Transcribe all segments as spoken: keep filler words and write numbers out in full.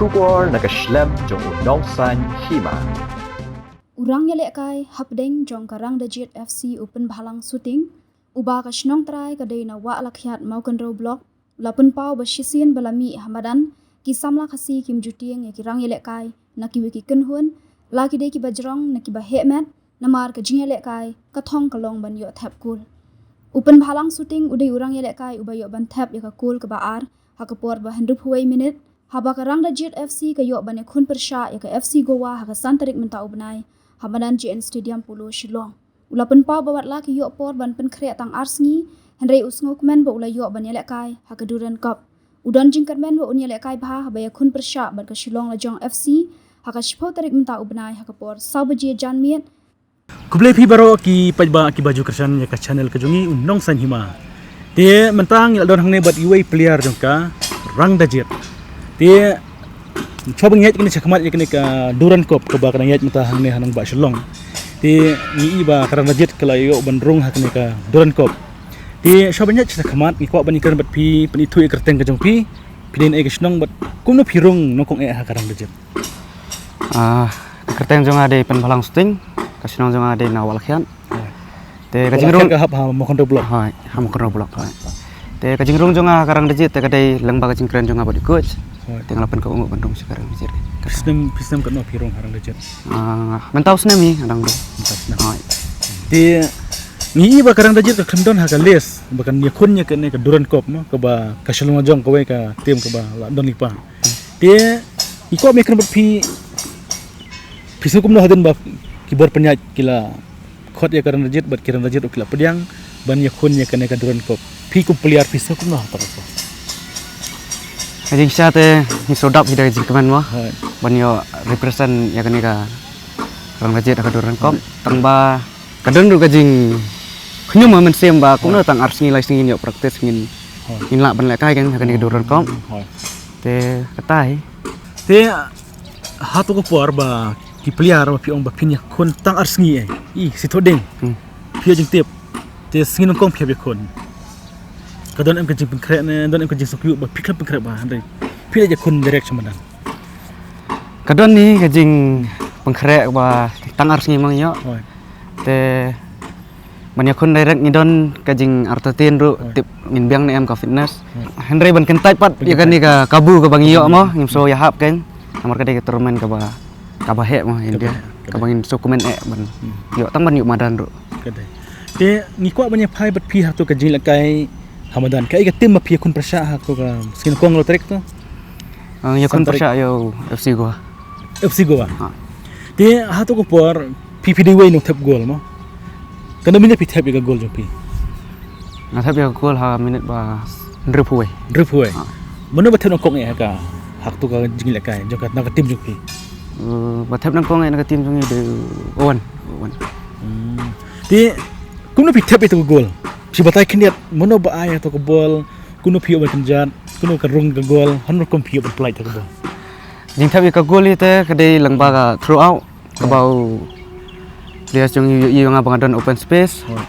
Khubor na ka shlem jong u Nongsaiñ Hima. U rang ïalehkai hapdeng jong ka Rangdajit F C u Pynbhalang Suting, uba ka shnong trai ka dei na Wah Lakhiat Mawkynrew Block, la pynpaw ba shisien ba la mih ha madan, ki samla Khasi kim ju tieng ïa ki rang ïalehkai na kiwei ki kynhun, la ki dei kiba jrong ne kiba heh met, namar ka jingïalehkai ka thong ka long ban ïoh thep kol. U Pynbhalang Suting u dei u rang ïalehkai uba ïoh ban thep ïa ka kol kaba ar ha ka por ba hynriewphew wei minit, haba ka Rangdajit F C ka ïoh ban ïakhun pyrshah ïa ka F C Goa ha ka san tarik mynta u bnai ha madan J N Stadium, Polo, Shillong. U la pynpaw ba wat la ki ïoh por ban pynkhreh tang ar sngi, hynrei u sngewkmen ba u la ïoh ban ïalehkai ha ka Durand Cup. U don jingkyrmen ba un ïalehkai bha haba ïakhun pyrshah bad ka Shillong Lajong F C ha ka shiphew tarik mynta u bnai ha ka por saw baje janmiet. Khublei phi baroh ki paidbah kiba ju kyrshan ïa ka channel ka jong ngi u Nongsaiñ Hima. Te mynta ngi la don hangne bad iwei player jong ka Rangdajit. Te shuwa ban ïaid kane shakhmat ïa kane ka Durand Cup kaba ka dang ïaid mynta hangne ha nongbah Shillong. Te ngi i ba ka Rangdajit ka la ïoh ban rung ha kane ka Durand Cup. Te shuwa ban ïaid shakhmat ngi kwah ban ïakren bad phi, pynithuh ïa ka kyrteng ka jong phi, phi dei na ei ka shnong bad kumno phi rung nyngkong eh ha ka Rangdajit. Ah, ka kyrteng jong nga dei Pynbhalang Suting, ka shnong jong nga dei na Wah Lakhiat. Te ka jingrung ka hap ha Mawkynrew Block. Hoi, ha Mawkynrew Block, hoi. Te ka jingrung jong nga ha ka Rangdajit te ka dei lyngba ka jingkren jong nga bad i coach. Hoi. Te nga la pynkup ban rung sha ka Rangdajit. Phi snem, phi snem katno phi rung ha Rangdajit? Ah, mynta u snem hi, nga dang rung. Mynta u snem. Hoi. Te ngi i ba ka Rangdajit ka khlem don ha ka list ba kan ïakhun ïa kane ka Durand Cup mo, kaba ka Shillong Lajong kawei ka team kaba la don lypa. Te ngi kwah ban ïakren bad phi, phi sngew kumno hadien ba ki bor pynïaid ki la khot ïa ka Rangdajit bad ki Rangdajit ruh ki la pdiang ban ïakhun ïa kane ka Durand Cup. Phi kum player phi sngew kumno ha kata ka por? Ka jingshisha te ngi shu dap hi da ka jingkmen mo. Hoi. Ban ïoh represent ïa kane ka Rangdajit ha ka Durand Cup. Hoi. Tang ba ka don ruh ka jingkhñium ha mynsiem ba kumno tang ar sngi lai sngi ngin ïoh practice ngin, hoi, ngin lah ban lehkai kan ha kane ka Durand Cup. Hoi. Te katai. Te hato ka por ba ki player ba phi ong ba phin ïakhun tang ar sngi eh. I, shi thoh ding. Hmm. Phi ïoh jingtip. Te sngi nyngkong phi hap ïakhun. Ka don em ka jingpynkhreh ne, don em ka jingsngewkhia ba phi khlem pynkhreh ba hynrei phi la ïakhun direct sha madan. Ka don hi ka jingpynkhreh ba tang ar sngi mo ngi ïoh. Hoi. Te ban ïakhun direct ngi don ka jingartatien ruh, hoi, tip ngin biang ne em ka fitness. Hoi. Hynrei ban kyntait pat ïa kane ka kabu kaba ngi ïoh mo, hmm, ngim shu ïahap kan. Namar ka dei ka tournament kaba, kaba heh mo India. Kaba heh, kaba heh. Kaba ngin shu kmen eh ban, hmm, ïoh tang ban ïoh madan ruh. Ka dei. Te ngi kwah ban ïaphai bad phi ha kato ka jinglehkai ha madan. Kaei ka team ba phi ïakhun pyrshah ha kato ka sngi nyngkong, lo tarik to? Ah, ïakhun pyrshah ïa u F C Goa. F C Goa. Ha. Te ha kato ka por phi, phi dei wei nongthep gol mo? Katno minit phi thep ïa ka gol jong phi? Nga thep ïa ka gol ha minit ba hynriewphew wei. Hynriewphew wei. Ha. Mano ba thep nyngkong eh ha ka, ha kato ka jinglehkai jong ka, na ka team jong phi? Uh, ba thep nyngkong eh na ka team jong ngi dei u Owen. Owen. Hmm. Te kumno phi thep ïa kato ka gol? Phi batai khyndiat mano ba ai ïa kato ka bol, kumno phi ïoh ban kynjat, kumno ka rung ka gol, hynrei kumno phi ïoh ban pynlait ïa ka bol? Jingthep ïa ka gol ïa te ka dei lyngba ka throw out. Kaba u players jong ngi ïohi ïa nga ba nga don open space. Hoi.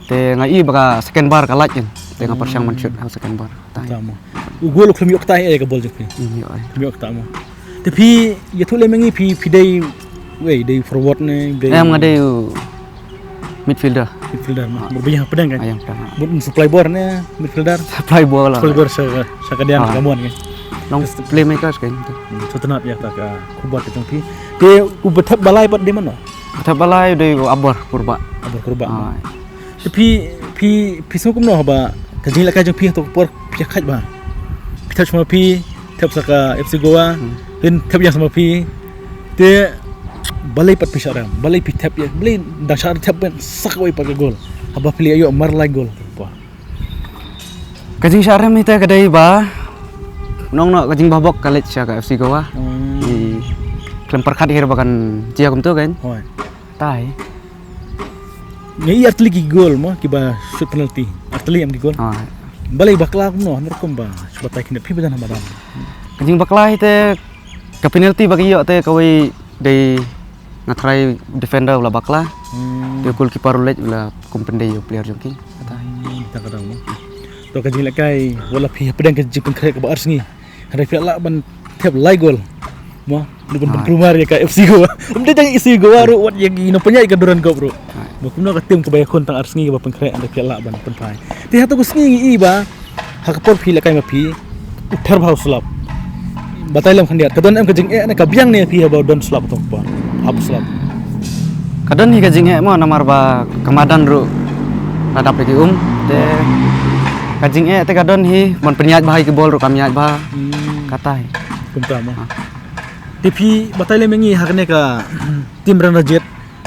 Te nga i ba ka second bar ka lait kan. Te nga pyrshang ban shoot ha second bar. Kata mo. U gol u khlem ïoh ktah ïa ka bol jong phi. Hmm, ïoh ai. Khlem ïoh ktah mo. Te phi ïathuh lem ïa ngi phi, phi dei wei, dei forward ne dei? Em, nga dei u midfielder. Midfielder mo. Ah. Bad ba ïeng hapdeng kan? Ah, ïeng hapdeng. Bad supply bor ne midfielder? Supply bor la. Supply bor sha, sha ka diang, ah, ka mon kan? Long playmaker kan. Hmm, sngewtynnat ïa kata ka khubor ka jong phi. Te uba thep ba lai pat dei mano? Uba thep ba lai dei u Abor Kurbah. Abor Kurbah. Ah. Te phi, phi, phi sngew kumno haba ka jinglehkai jong phi ha kato ka por phi ïakhaid bha? Phi thep sha ma phi, thep sha ka F C Goa, hmm, phin thep ïa sha ma phi. Te balei pat phi shah rem? Balei phi thep ïa, balei dang shah rem thep ban sa kawei pat ka gol? Haba phi la ïoh mar lai gol ha kato ka por. Ka jingshah rem ïa te ka dei ba nong noh ka jingbahbok ka leit sha ka F C Goa. Hmm. Ngi khlem pyrkhat hi ba kan jia kumto kan. Hoi. Tai. Ngi i artylli ki gol mo kiba shoot penalty. Artylli em ki gol. Hoi. Balei bakla kumno, hynrei kumba shu batai khyndiat phi ba jan ha madan. Ka jingbakla hi te ka penalty ba ki ïoh te kawei dei nga try defender u la bakla. Hmm. Te goalkeeper u leit u la kum pyndei ïa u player jong ki. Kata. Hmm, kata ka dang mo. To ka jinglehkai wat la phi hapdeng ka jingpynkhreh kaba ar sngi. Hynrei phi lah ban Thep lai gol. Mo, ngi ban pynkrumar ïa ka F C Goa. Ym dei tang F C Goa ruh, wat ïa ki nongpynïaid ka Durand Cup ruh. Mo, kumno ka tim kaba ïakhun tang ar sngi kaba pynkhreh, ynda phi lah ban pynphai. Te hato ka sngi ngi i ba ha ka por phi lehkai ma phi, u ther bha u slap. Batai lem khyndiat, ka don em ka jingeh ne ka biang ne phi haba don slap hato ka por? Hap u slap. Ka don hi ka jingeh mo, namar ba ka madan ruh la dap da ki um. Te ka jingeh te ka don hi, ban pynïaid bha ïa ki bol ruh kam ïaid bha. Hmm. Kata hi. Kumta mo. Te phi batai lem ïa ngi ha kane ka tim Ranranjit,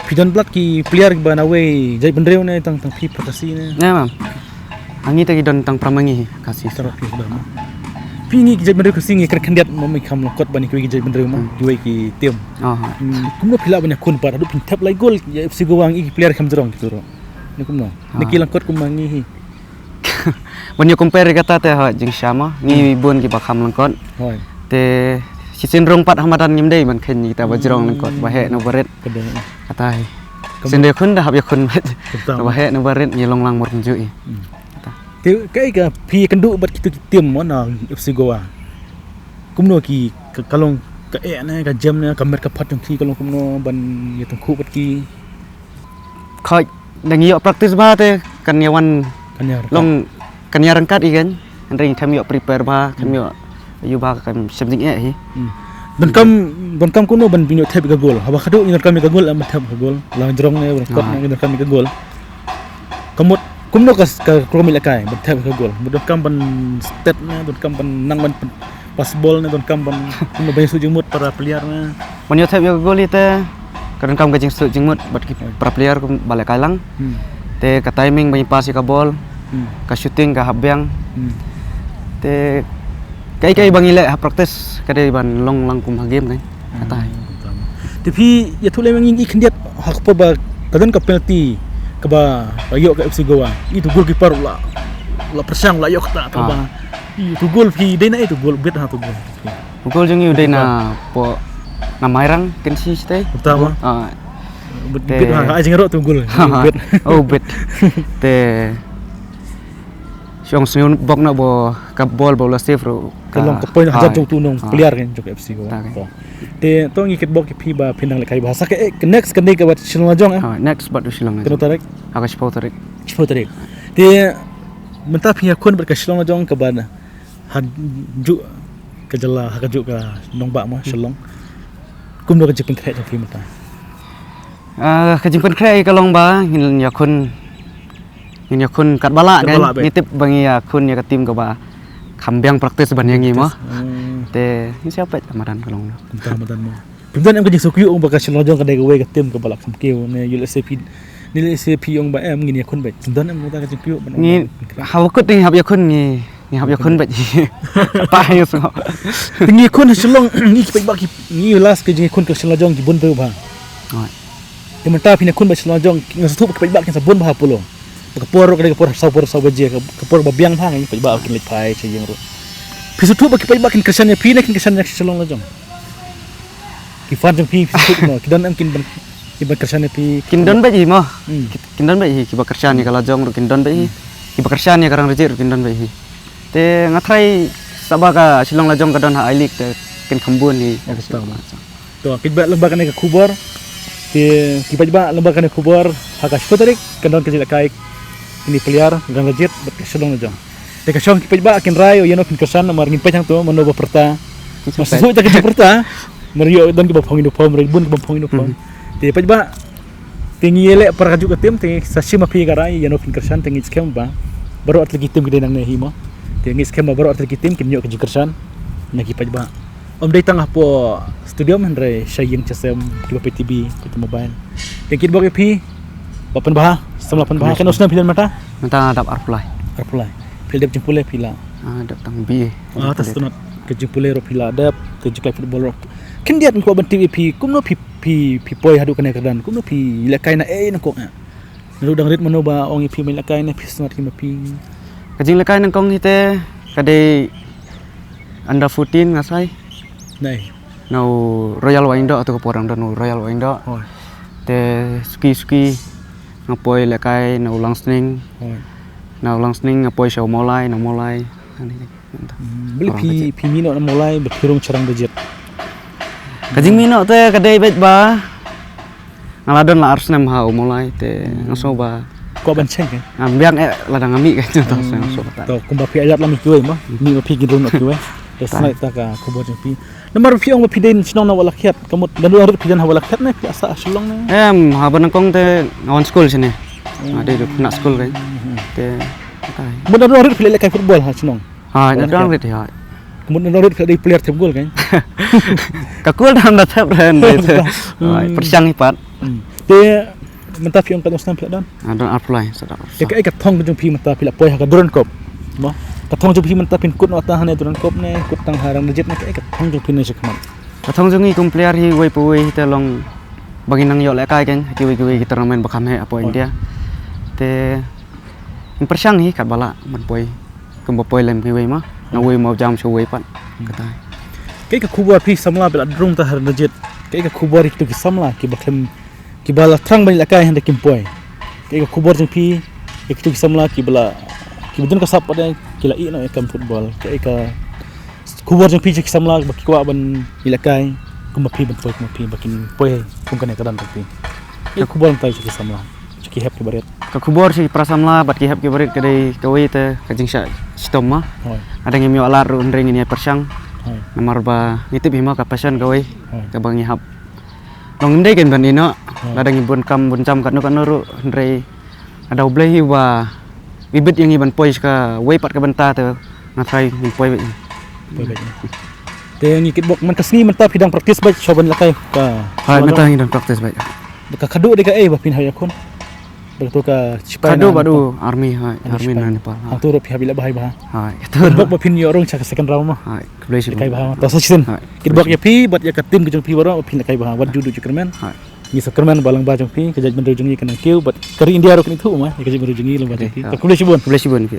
phi don bad ki player kiba na wei jaitbynriew ne tang, tang phi Khasi ne? Ïa, mam. Ha ngi te ki don tang para ma ngi Khasi. Tang phi, mo. Phi ngi ki jaitbynriew Khasi ngi kren khyndiat mo, ngi kham lyngkot bad kiwei ki jaitbynriew mo, hmm, kiwei ki tim. Oh. Hmm, kumno phi lah ban ïakhun pat haduh phin thep lai gol ïa F C Goa, ngi ki player kham jrong kito ruh. Ne kumno? Ne ki lyngkot kum ma ngi hi. Ban ïa compare kata te ha jingshisha mo, ngi bun kiba kham lyngkot. Hooid. Te shisien rung pat ha madan ngim dei ban kheiñ kita ba jrong lyngkot, ba heh na ba rit. Ka dei. Kata hi. Shisien da ïakhun da hap ïakhun. Kumta. Ba heh na ba rit ngi long lang mor kumjuh i. Hmm. Kata. Te kaei ka phi ïakynduh bad kito ki tim mo na F C Goa? Kumno ki ka, ka long ka eh ne ka jem ne ka met ka phad jong ki, ka long kumno ban ïatyngkhuh bad ki? Khoi, da ngi ïoh practice bha te kan ïa wan, kan ïa ryngkat, long kan ïa ryngkat i kan. Hynrei ngi khlem ïoh prepare bha, khlem ïoh ïoh bha, kan shem jingeh hi. Hmm. Donkam, donkam kumno ban phin ïoh thep ïa ka gol? Haba khadduh ngi donkam ïa ka gol, em, thep ka gol. La jrong ne, la kot ne, ngi donkam ïa ka gol. Ka mut kumno ka, ka rukom ïalehkai ban thep ïa ka gol? Mut donkam ban stet ne, donkam ban nang ban pass ball ne, donkam ban, kumno ban ïasuk jingmut para player ne? Ban ïoh thep ïa ka gol hi te ka donkam ka jingsuk jingmut bad ki para player kumba lehkai lang. Hmm. Te ka timing ban pass ïa ka ball, hmm, ka shooting ka hap biang. Hmm. Te kaei kaei ba ngi leh ha practice ka dei ban long lang kum ha game kan. Kata hi. Hmm. Te phi ïathuh lem ïa ngi khyndiat ha ka por ba ka don ka penalty kaba la ïoh ka F C Goa. Itu goalkeeper la, la pyrshang la ïoh kata, ah, kaba. Itu gol phi dei na, itu gol bit ha tu gol. Gol jong ngi u dei na pdeng na Mairang Kynshi shatei. Utama. Ah. Bit, te bit ha, ha jingïaroh tu gol. Bit. Oh, bit. Te shong sngewbha na ba ka ball ba la save ruh. Ka long ka point hajar jong tu nong player kan jong F C Goa. Te to ngi kitbok ïa phi ba phin nang lehkai bha sa ka, eh, next ka dei ka bad Shillong Lajong, eh. Ah, next bad Shillong Lajong. Kano tarik? Ha ka shiphew tarik. Shiphew tarik. Te mynta phi ïakhun bad ka Shillong Lajong kaba na ha juh ka jylla, ha ka juh ka nongbah mo, Shillong. Kumno ka jingpynkhreh jong phi mynta? Ah, ka jingpynkhreh ka long ba ngin ïakhun, ngin ïakhun katba lah kan. Katba lah beit. Ngi tip ba ngi ïakhun ïa ka team kaba kham biang practice ban ïa ngi mo. Practice. Hmm. Te ngin sa peit madan ka long. Mynta madan mo. Phi don em ka jingsngewkhia ong ba ka Shillong Lajong ka dei kawei ka team kaba la kham kiew ne, ïoh lehse phi, ne lehse phi ong ba em ngin ïakhun beit? Phi don em mynta ka jingkhia ban ong? Ngi, ba haba kut ngi hap ïakhun ngi, ngi hap ïakhun beit. Pah ïa sngew. Te ngi ïakhun ha Shillong, ngi ki paidbah ki, ngi last ka jingïakhun ka Shillong Lajong ki bun briew bha. Oi. Te mynta phin ïakhun bad Shillong Lajong, nga sngewthuh ba ki paidbah kin sa bun bha ha Polo. Ka por ruh ka dei ka por saw, por saw baje, ka, ka por ba biang bha, ngi paidbah kin leit phai sha ïing ruh. Phi sngewthuh ba ki paidbah kin kyrshan ïa phi ne kin kyrshan ïa Shillong Lajong? Ki fan jong phi, phi sngewthuh mo, ki don em kin ban, kin ban kyrshan ïa phi? Kin don beit hi mo. Hmm. Ki, kin don beit hi, kiba kyrshan ïa ka Lajong ruh kin don beit hi. Hmm. Kiba kyrshan ïa ka Rangrajit ruh kin don beit hi. Te nga tharai sa ba ka Shillong Lajong ka don ha I-League te kin kham bun hi. Oh, betul. To, ki paidbah, lyngba kane ka khubor. Te ki paidbah, lyngba kane ka khubor, ha ka shiphew tarik kan don ka jingïalehkai kine ki player Rangrajit bad ka Shillong Lajong. Te ka shong ki paidbah kin rai ïano phin kyrshan, namar ngim peit hangto mano ba pyrta. Ngim peit. Mas suk ta ka jingpyrta. Namar ïoh don kiba phong uniform, rai bun kiba phong uniform. Mhm. Te paidbah, te ngi ïaleh para ka juh ka team, te ngi sa shim ha phi ka rai ïano phin kyrshan, te ngi skhem ba baroh artylli ki team ki dei nangne hi mo. Te ngi skhem ba baroh artylli ki team kin ïoh ka jingkyrshan na ki paidbah. Ym dei tang hapoh stadium, hynrei sha ïing sha sem, kiba peit T V, peit mobile. Te ngi kitbok ïa phi ba pynbha, samla pynbha. Kano snem phi don mynta? Mynta dap arphew lai. Arphew lai. Phi la dep jingpule phi la? Ah, dep tang B A. Ah, ta sngewtynnat. Ka jingpule ruh phi la dep, ka jingpule football ruh. Khyndiat ngi kwah ban tip ïa phi, kumno phi, phi, phi poi haduh kane ka kyrdan, kumno phi lehkai na ei na kong eh? Naduh dang rit mano ba ong ïa phi ban lehkai ne phi sngewtynnat hi ma phi? Ka jinglehkai nyngkong hi te ka dei under fourteen nga sngew. Nei. Na u Royal Wahingdoh, tu ka por dang don u Royal Wahingdoh. Hooid. Te suki suki nga poi lehkai na u Langsning. Hooid. Na u Langsning nga poi sha u Mawlai, na u Mawlai. Hmm, balei phi, phi mih noh na Mawlai bad phi rung sha Rangdajied? Ka jingmih noh te ka dei beit ba nga la don la ar snem ha u Mawlai te nga sngew ba kwah ban sheng ka. Ngam biang eh lada nga mih ka jingmih. Hmm. To kumba phi ïaid lang kiwei mo, mih ma phi kin rung noh kiwei. Te sngew ta ka khubor jong phi. Namar phi ong ba phi dei shnong na Walakhiat, ka mut naduh rit phi don ha Walakhiat ne phi la sah Shillong ne? Em, haba nyngkong te nga wan skul shane. Hmm. Nga dei duk na skul ka. Hmm. Te ka mut naduh rit phi la lehkai football ha shnong? Ha, naduh rit hi. Ka mut naduh rit phi la dei player thep gol ka. Ka kul dang da thep ren dei te. Hmm. Pyrshang hi pat. Hmm. Te mynta phi ong katno snem phi la don? Ah, don arphew lai, sa don arphew. Te kaei ka thong jong phi mynta phi la poi ha ka Durand Cup? Mo? Ka thong jong phi mynta phin kut noh tang ha ne Durand Cup ne, kut tang ha Rangdajied ne, kaei ka thong jong phi ne shakhmat? Ka thong jong ngi kum player hi uwei pa uwei hi te long ba ngin nang ïoh lehkai kein ha kiwei kiwei ki tournament ba kham heh hapoh India. Te ngin pyrshang hi katba lah ban poi. Kumba poi lem kiwei ma, na uwei ma u jam sha uwei pat. Hmm. Kata. Kaei ka khubor phi samla ba la rung tang ha Rangdajied? Kaei ka khubor ïa kito ki samla kiba khlem, kiba la thrang ban ïalehkai hynrei kim poi? Kaei ka khubor jong phi ïa kito ki samla kiba la, kiba don ka sap pat de ki la ïeh noh ïa ka kam football? Kaei ka khubor jong phi ïa ki samla ba ki kwah ban ïalehkai kumba phi, ban poi kumba phi, ba kin poi kum kane ka don jong phi? Kaei ka khubor mynta ïa ki samla, ïa ki hep ki barit? Ka khubor sha ki para samla bad ki hep ki barit ka dei kawei te ka jingshah shitom ma. Hooid. Lada ngim ïoh lad ruh hynrei ngin ïai pyrshang. Hooid. Namar ba ngi tip hi ma ka passion kawei. Hooid. Kaba ngi hap. Long ngim dei kein ban ïeh noh. Hooid. Lada ngi bun kam bun jam katno katno ruh hynrei lada U Blei hi uba bit ïa ngi ban poi sha kawei pat ka bynta te nga tharai ngin poi beit. Poi beit. Te ngi kitbok man ka sngi mynta phi dang practice beit shuwa ban lehkai ka. Hooid, mynta ngi dang practice beit. Ka khadduh dei kaei ba phin hap ïakhun? Bad kato ka sipai, khadduh bad u army, hooid, army na Nepal. Hangto ruh phi hap ïaleh bha bha. Hooid, kato ruh. Kitbok ba phin ïoh rung sha ka second round mo. Hooid, khublei shibun. Lehkai bha mo. To sa shisien. Hooid, kitbok ïa phi bad ïa ka team ka jong phi baroh ba phin lehkai bha. Wat ju duh jingkyrmen. Hooid. Ngi sngewkyrmen ba lyngba jong phi ka jaitbynriew jong ngi kan nang kiew bad ka ri India ruh kan ithuh mo ïa ka jaitbynriew jong ngi lyngba jong phi. Hooid. To khublei shibun. Khublei shibun phi.